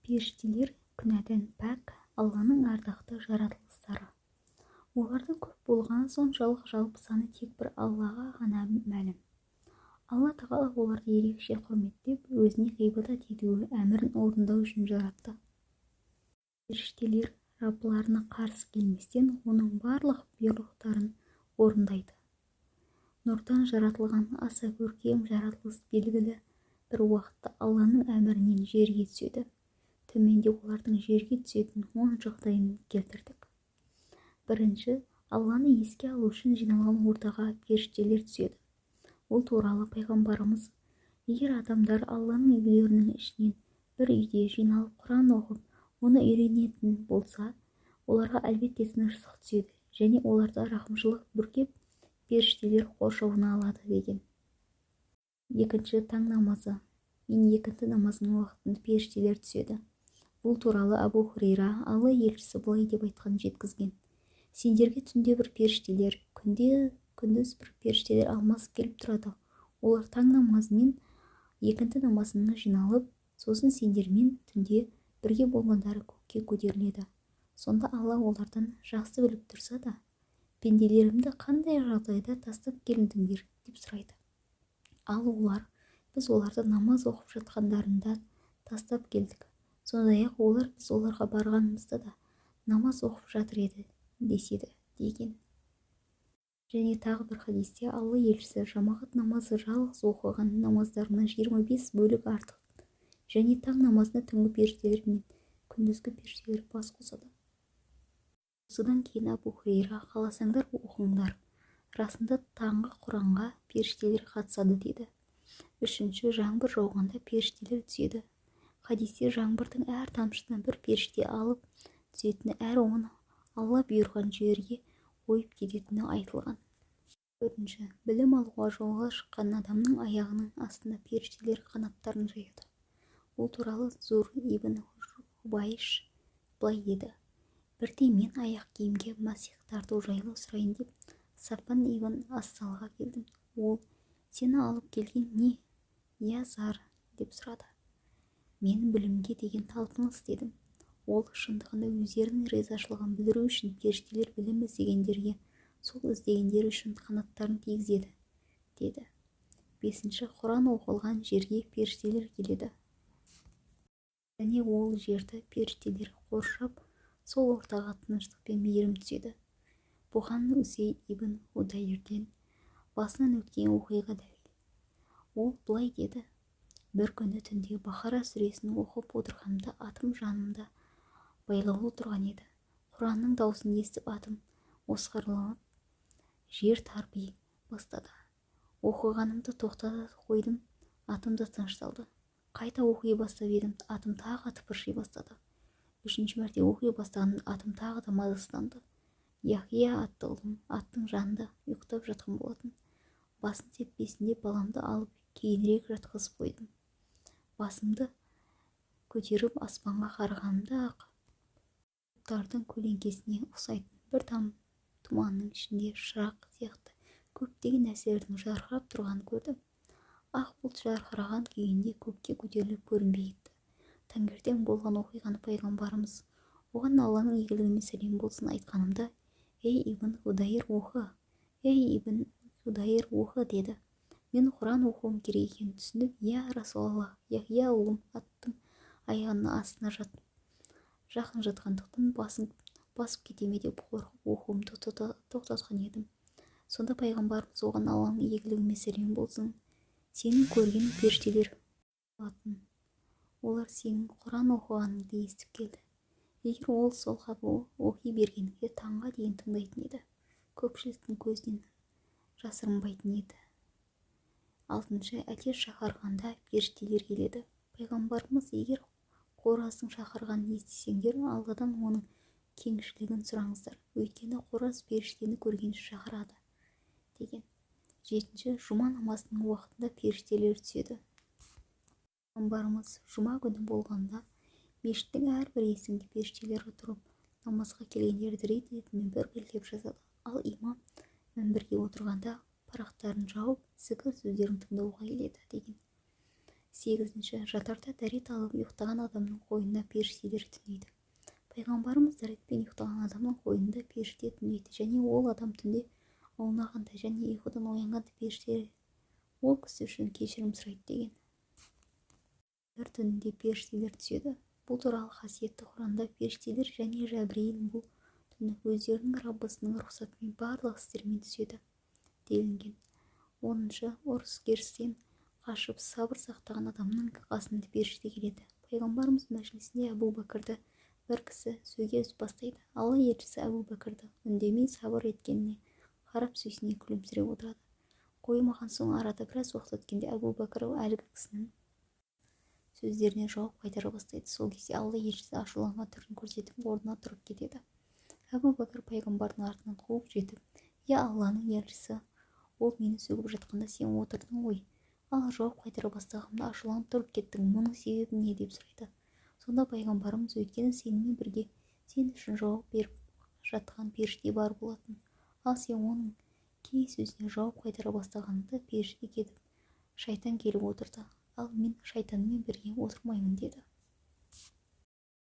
Періштелер күнәдан пәк, Алланың ардақты жаратылыстары. Олардың көп болғаны соншалық, жалпы саны тек бір Аллаға ғана мәлім. Алла Тағала оларды ерекше құрметтеп, өзіне ғибадат етуі әмірін орындау үшін жаратты. Періштелер Раббларына қарсы келместен, оның барлық бұйрықтарын орындайды. Нұрдан жаратылған аса көркем жаратылыс белгілі бір уақытта Алланың әмірінен жерге түседі. Төменде олардың жерге түсетін 10 жағдайын келтірдік. Бірінші, Алланы еске алу үшін жиналған ортаға періштелер түседі. Ол туралы пайғамбарымыз: егер адамдар Алланың үйлерінің ішінен бір үйде жиналып Құран оқып, оны үйренетін болса, оларға әлбетте тыныштық түседі және оларды рақымшылық бүркеп, періштелер қоршауына алады деген. Екінші, таң намазы мен екінті намазының уақытында періштелер түседі. Бұл туралы Абу Хурейра Алла елшісі былай деп айтқанын жеткізген: сендерге түнде бір періштелер, күндіз бір періштелер алмасып келіп тұрады. Олар таң намазы мен екінті намазына жиналып, сосын сендермен түнде бірге болғандары көкке көтеріледі. Сонда Алла олардан жақсы біліп тұрса да, пенделерімді қандай жағдайда тастап келдіңдер деп сұрайды. Ал олар: біз оларды намаз оқып жатқандарында тастап келдік. Сондай-ақ олар біз оларға барғанымызда да намаз оқып жатыр еді деседі деген. Және тағы бір хадисте Алла елшісі: жамағат намазы жалғыз оқыған намаздарынан 25 бөлік артық және таң намазына түнгі періштелер мен күндізгі періштелер бас қосады. Осыдан кейін Абу Хурейра: қаласаңдар оқыңдар, расында таңғы Құранға періштелер қатысады деді. Үшінші, жаңбыр жауғанда періштелер түседі. Хадисте жаңбырдың әр тамшысынан бір періште алып түсетіні, әр оны Алла бұйырған жерге қойып кететіні айтылған. Төртінші, білім алуға жолға шыққан адамның аяғының астында періштелер қанаттарын жаяды. Ол туралы Зур ибн Хубайш былай деді: бірде мен аяқ киімге масих тарту жайлы сұрайын деп Сафван ибн Ассалға келдім. Ол: сені алып келген не, я Зар? Деп сұрады. Мен білімге деген талпыныс дедім. Ол: шындығында өздерінің ризашылығын білдіру үшін періштелер білім іздегендерге сол іздегендері үшін қанаттарын тигізеді деді. Бесінші, Құран оқылған жерге періштелер келеді. Және ол жерді періштелер қоршап, сол ортаға тыныштық пен мейірім түседі. Бұған Усейд ибн Худайрден басынан өткен оқиға дәлел. Ол былай деді: бір күні түнде Бақара сүресін оқып отырғанымда атым жанымда байлаулы тұрған еді. Құранның даусын естіп атым осқырылып, жер тарпи бастады. Оқығанымды тоқтата қойдым, атым да тынышталды. Қайта оқи бастап едім, атым тағы тыпырши бастады. Үшінші мәрте оқи бастағанда атым тағы да мазасызданды. Яхия атты ұлым аттың жанында ұйықтап жатқан болатын. Басын теппесін деп баламды алып кейінірек жатқызып қойдым. Басымды көтеріп аспанға қарағанымда ақ бұлттардың көлеңкесіне ұқсайтын бір тұманның ішінде шырақ сияқты көптеген нәрселердің жарқырап тұрғанын көрдім. Ақ бұлт жарқыраған күйінде көкке көтеріліп көрінбей кетті. Таңертең болған оқиғаны пайғамбарымыз, оған Алланың игілігі мен сәлем болсын, айтқанымда: ей ибн Худайр, оқы, ей ибн Худайр, оқы деді. Мен Құран оқуым керек екенін түсініп: я Расулаллах, Яхия ұлым аттың аяғының астына жақын жатқандықтан басын басып кете ме деп қорқып оқуымды тоқтатқан едім. Сонда пайғамбарымыз, оған Алланың игілігі мен сәлем болсын: сенің көрген періштелер болатын. Олар сенің Құран оқығаныңды естіп келді. Егер ол сол қалпы оқи бергенінде таңға дейін тыңдайтын еді. Көпшіліктің көзінен жасырынбайтын еді. Алтыншы, әтеш шақырғанда періштелер келеді. Пайғамбарымыз: егер қораздың шақырғанын естісеңдер, Алладан оның кеңшілігін сұраңыздар, өйткені қораз періштені көргенше шақырады деген. Жетінші, жұма намазының уақытында періштелер түседі. Пайғамбарымыз: жұма күні болғанда мешіттің әрбір есігінде періштелер тұрып, намазға келгендерді рет-ретімен бір-бірлеп жазады. Ал имам мінберге отырғанда парақтарын жауып, зікір сөздерін тыңдауға келеді деген. Сегізінші, жатарда дәрет алып ұйықтаған адамның қойнына періштелер түнейді. Пайғамбарымыз: «Дәретпен ұйықтаған адамның қойнында періште түнейді және ол адам түнде аунағанда және ұйқыдан оянғанда періштелер ол кісі үшін кешірім сұрайды», – деген. Қадір түнінде періштелер түседі. Бұл туралы қасиетті Құранда: «Періштелер және Жәбірейіл бұл түні өздерінің Раббысының рұқсатымен барлық істермен түседі», – делінген. Оныншы, ұрыс-керістен қашып, сабыр сақтаған адамның қасына періште келеді. Пайғамбарымыз мәжілісінде Әбу Бәкірді бір кісі сөге бастайды. Алла елшісі Әбу Бәкірді үндемей сабыр еткеніне қарап, сүйсіне күлімсіреп отырады. Қоймаған соң, арада біраз уақыт өткенде Әбу Бәкір әлгі кісінің сөздеріне жауап қайтара бастайды. Сол кезде Алла елшісі ашуланған түрін көрсетіп, орнынан тұрып кетеді. Әбу Бәкір пайғамбардың артынан қуып жетіп: «Иә, Алланың елшісі, ол мені сөгіп жатқанда сен отырдың ғой, ал жауап қайтара бастағанымда ашуланып тұрып кеттің, мұның себебі не?» – деп сұрайды. Сонда пайғамбарымыз: «Өйткені сенімен бірге сен үшін жауап беріп жатқан періште бар болатын. Ал сен оның кей сөзіне жауап қайтара бастағаныңда, періште кетіп, шайтан келіп отырды. Ал мен шайтанмен бірге отырмаймын», – деді.